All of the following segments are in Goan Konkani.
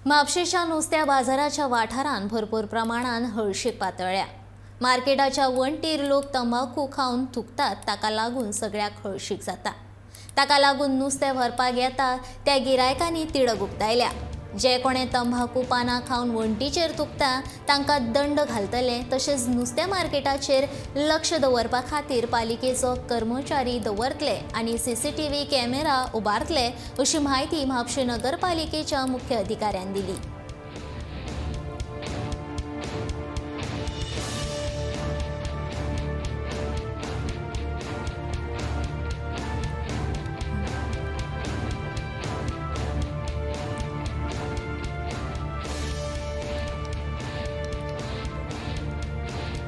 म्हापशेच्या नुस्त्या बाजाराच्या वाठारांत भरपूर प्रमाणान हळशीक पातळ्ळ्या. मार्केटाच्या वण्टीर लोक तंबाखू खावन थुकतात, ताका लागून सगळ्याक हळशीक जाता. ताका लागून नुस्तें व्हरपाक येता त्या गिरायकांनी तिडक उक्तायल्या. जे कोणे तंबाखू पानां खावन वण्टीचेर थुकता तांकां दंड घालतले. तशेंच नुस्तें मार्केटाचेर लक्ष दवरपा खातीर पालिकेचो कर्मचारी दवरतले आनी सीसीटीव्ही कॅमेरा उबारतले अशी म्हायती म्हापशें नगरपालिकेच्या मुख्य अधिकाऱ्यान दिली.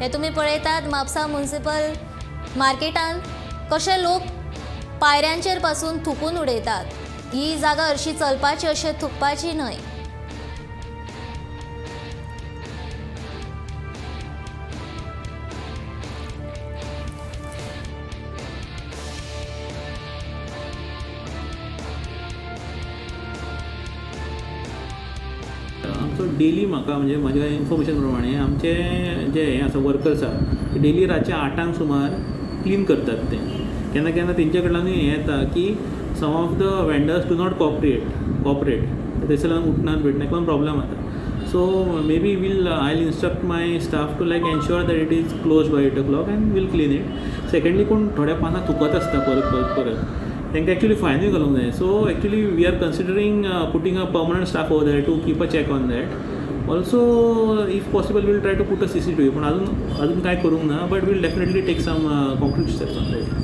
हे तुम्ही पळयतात म्हापसा म्युनिसिपल मार्केटान कशे लोक पायऱ्यांचेर पासून थुकून उडयतात. ही जागा अशी चलपाची, अशें थुकपाची न्हय. आमचो डेली, म्हाका म्हणजे म्हज्या इन्फॉर्मेशन प्रमाणे, आमचे जे हे आसा, वर्कर्स आसा, ते डेली रातचे 8आंक सुमार क्लीन करतात. ते केन्ना केन्ना तेंच्या कडल्यानूय हें येता की some of the vendors do not cooperate. थंयसरल्यान उठनात बिटनात, पण प्रॉब्लम जाता. So maybe we'll I instruct my staff to like ensure that it is close by 8 o'clock and we'll clean it. Secondly, कोण थोड्या पानां थुकत आसता परत परत परत, तांकां एक्चुली फायनूय घालूंक जाय. So actually we are considering putting a permanent staff over there to keep a check on that. Also, if possible, we'll try to put a CCTV. पूण अजून अजून कांय करूंक ना, but we'll definitely take some concrete steps on that.